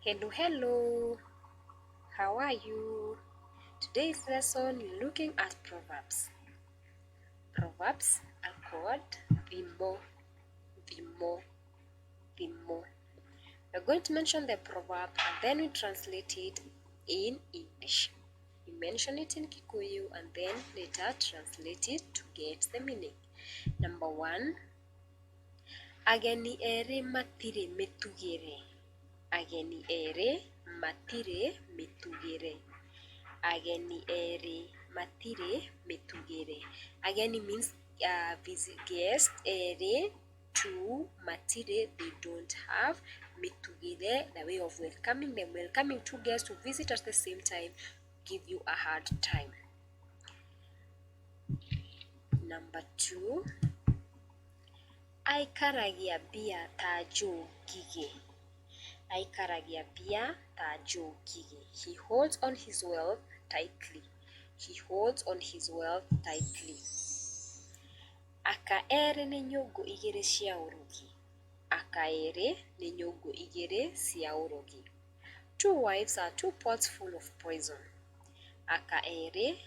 Hello, hello. How are you? Today's lesson we're looking at proverbs. Proverbs are called Thimo, Thimo, Thimo. We're going to mention the proverb and then we translate it in English. We mention it in Kikuyu and then later translate it to get the meaning. Number one, ageni erĩ matirĩ mĩtugĩre. Ageni erĩ matirĩ mĩtugĩre. Ageni erĩ matirĩ mĩtugĩre. Ageni means visit guest, erĩ, two, matirĩ, they don't have, mĩtugĩre, the way of welcoming them. Welcoming two guests to visit at the same time give you a hard time. Number two, aikaragia mbia ta njũngigĩ. Aikaragia mbia ta njũngigĩ. He holds on his wealth tightly. He holds on his wealth tightly. Aka erĩ nĩ nyũngũ igĩrĩ cia ũrugi. Aka erĩ nĩ nyũngũ igĩrĩ cia ũrogi. Two wives are two pots full of poison. Aka erĩ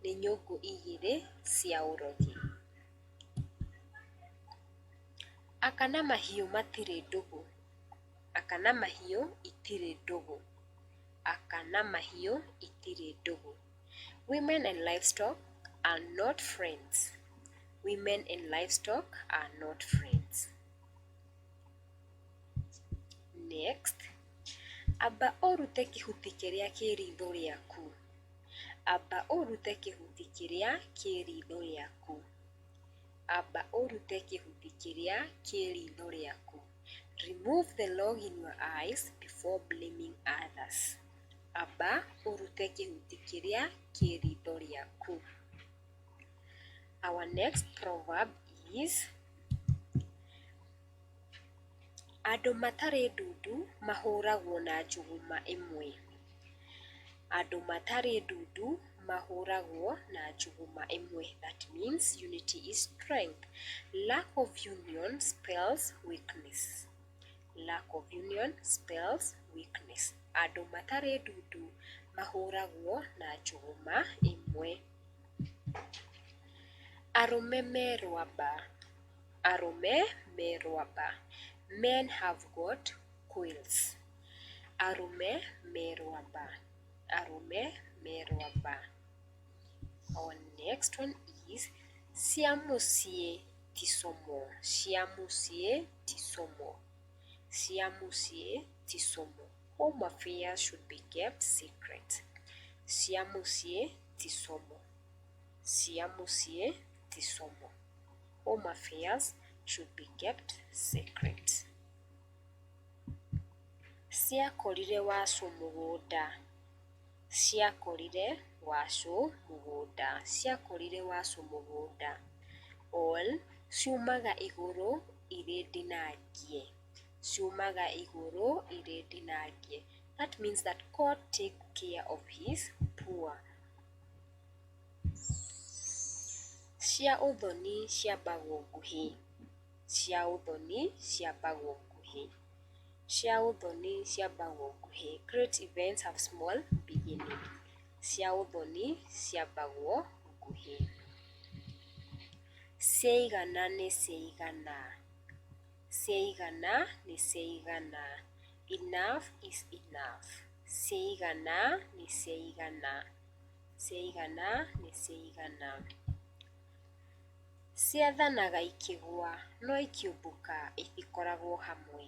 nĩ nyũngũ igĩrĩ cia ũrogi. Aka na mahiũ matirĩ ndũgũ. Aka na mahiũ itirĩ ndũgũ. Aka na mahiũ itirĩ ndũgũ. Women and livestock are not friends. Women and livestock are not friends. Next, amba ũrute kĩhuti kĩrĩa kĩ ritho rĩaku. Amba ũrute kĩhuti kĩrĩa kĩ ritho rĩaku. Amba ũrute kĩhuti kĩrĩa kĩ ritho rĩaku. Remove the log in your eyes before blaming others. Amba ũrute kĩhuti kĩrĩa kĩ ritho rĩaku. Our next proverb is Andũ matarĩ ndundu mahũragwo na njũgũma ĩmwe. Andũ matarĩ ndundu mahũragwo na njũgũma ĩmwe. That means unity is strength. Lack of union spells weakness. Lack of union spells weakness. Andũ matarĩ ndundu mahũragwo na njũgũma ĩmwe. Arũme me rwamba. Arũme me rwamba. Men have got quills. Arũme me rwamba. Arũme me rwamba. Our next one is cia mũciĩ ti como. Cia mũciĩ ti como. Cia mũciĩ ti como. Home affairs should be kept secret. Cia mũciĩ ti como. Cia mũciĩ ti como. Home affairs should be kept secret. Ciakorire wacũ mũgũnda. Ciakorire wacũ mũgũnda. Ciakorire wacũ mũgũnda. All ciumaga igũrũ irĩ ndinangie. Ciumaga igũrũ irĩ ndinangie. That means that God take care of his poor. Cia ũthoni ciambagwo nguhĩ. Cia ũthoni ciambagwo nguhĩ. Cia ũthoni ciambagwo nguhĩ. Great events have small beginning. Cia ũthoni ciambagwo nguhĩ. Ciaigana nĩ ciaigana. Ciaigana nĩ ciaigana. Enough is enough. Ciaigana nĩ ciaigana. Ciaigana nĩ ciaigana. Ciathanaga ikĩgwa no ikĩũmbũka itikoragwo hamwe.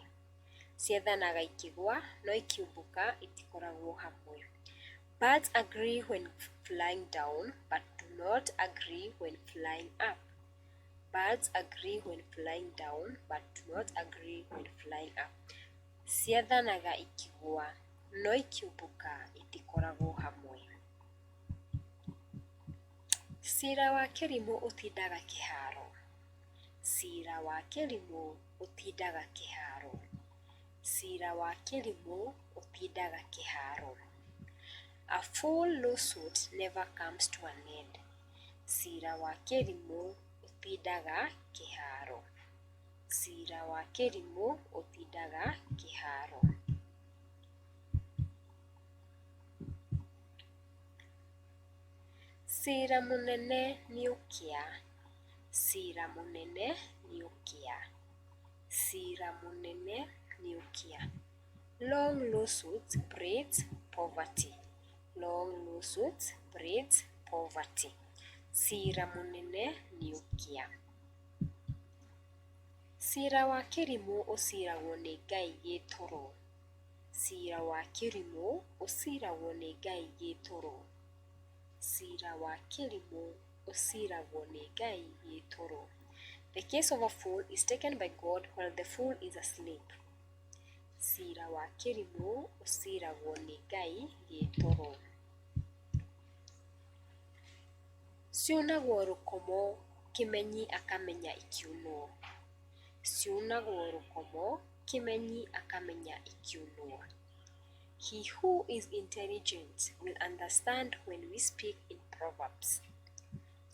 Ciathanaga ikĩgwa no ikĩũmbũka itikoragwo hamwe. Birds agree when flying down but do not agree when flying up. Birds agree when flying down but do not agree when flying up. Ciathanaga ikĩgwa no ikĩũmbũka itikoragwo hamwe. Cira wa kĩrimũ ũtindaga kĩharo. Cira wa kĩrimũ ũtindaga kĩharo. Cira wa kĩrimũ ũtindaga kĩharo. A full lawsuit never comes to an end. Cira wa kĩrimũ ũtindaga kĩharo. Cira wa kĩrimũ ũtindaga kĩharo. Cira mũnene nĩ ũkĩa. Cira mũnene nĩ ũkĩa. Cira mũnene nĩ ũkĩa. Long lawsuits breeds poverty. Long lawsuits breeds poverty. Cira mũnene nĩ ũkĩa. Cira wa kĩrimũ ũciragwo nĩ Ngai gĩtoro. Cira wa kĩrimũ ũciragwo nĩ Ngai gĩtoro. Cira wa kĩrimũ ũciragwo nĩ Ngai gĩtoro. The case of a fool is taken by God while the fool is asleep. Cira wa kĩrimũ ũciragwo nĩ Ngai gĩtoro. Ciunagwo rũkomo kĩmenyi akamenya ikiunwo. Ciunagwo rũkomo kĩmenyi akamenya ikiunwo. He who is intelligent will understand when we speak in proverbs.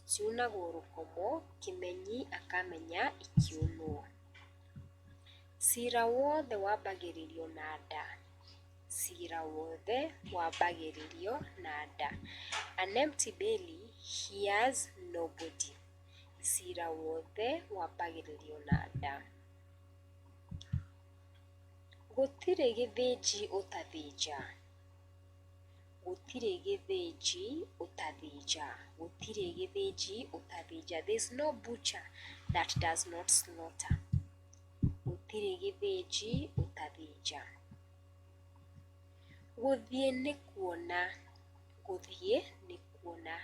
Ciunagwo rũkomo kĩmenyi akamenya ikiunwo. Cira wothe wambagĩrĩrio na nda. Cira wothe wambagĩrĩrio na nda. An empty belly hears nobody. Cira wothe wambagĩrĩrio na nda. Gũtirĩ gĩthĩnji ũtathĩnja. Gũtirĩ gĩthĩnji ũtathĩnja. Gũtirĩ gĩthĩnji ũtathĩnja. There is no butcher that does not slaughter. Gũtirĩ gĩthĩnji ũtathĩnja. Gũthiĩ nĩ kuona. Gũthiĩ nĩ kuona.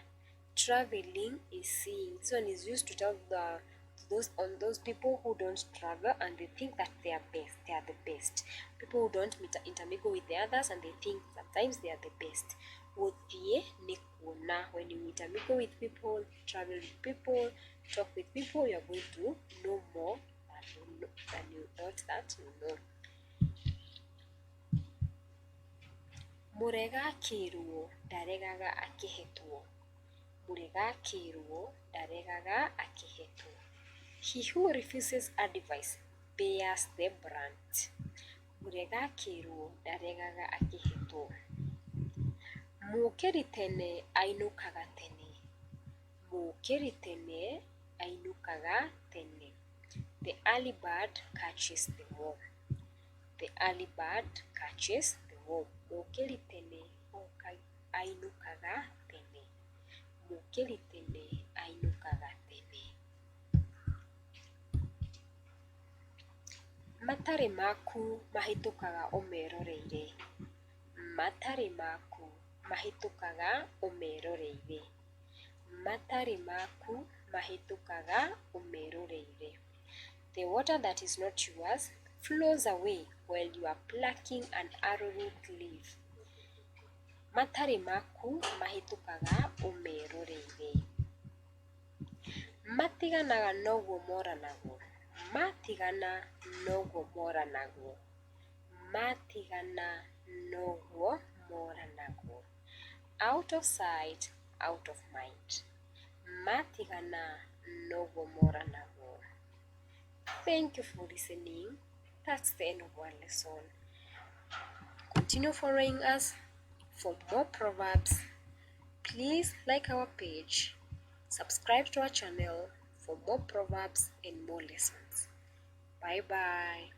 Traveling is seeing. This one is used to tell the those on those people who don't travel and they think that they are best, they are the best. People who don't intermingle with the others and they think sometimes they are the best. Gũthiĩ nĩ kuona. When you intermingle with people, travel with people, talk with people, you are going to know more than you know, than you thought that you know. Mũrega akĩrwo ndaregaga akĩhetwo. Mũrega akĩrwo ndaregaga akĩhetwo. He who refuses advice bears the brunt. Mũrega akĩrwo ndaregaga akĩhetwo. Mũũkĩri tene ainũkaga tene. Mũũkĩri tene ainũkaga tene. The early bird catches the worm. The early bird catches the worm. Mũũkĩri tene ainũkaga tene. Mũũkĩri tene ainũkaga tene. Matarĩ maku mahĩtũkaga ũmeroreire. Matarĩ maku mahĩtũkaga ũmeroreire. Matarĩ maku mahĩtũkaga ũmeroreire. The water that is not yours flows away while you are plucking an arrowroot leaf. Matarĩ maku mahĩtũkaga ũmeroreire. Matiganaga noguo moranagwo. Matigana noguo moranagwo. Matigana noguo moranagwo. Out of sight, out of mind. Matigana noguo moranagwo. Thank you for listening. That's the end of our lesson. Continue following us for more proverbs. Please like our page, subscribe to our channel for more proverbs and more lessons. Bye bye.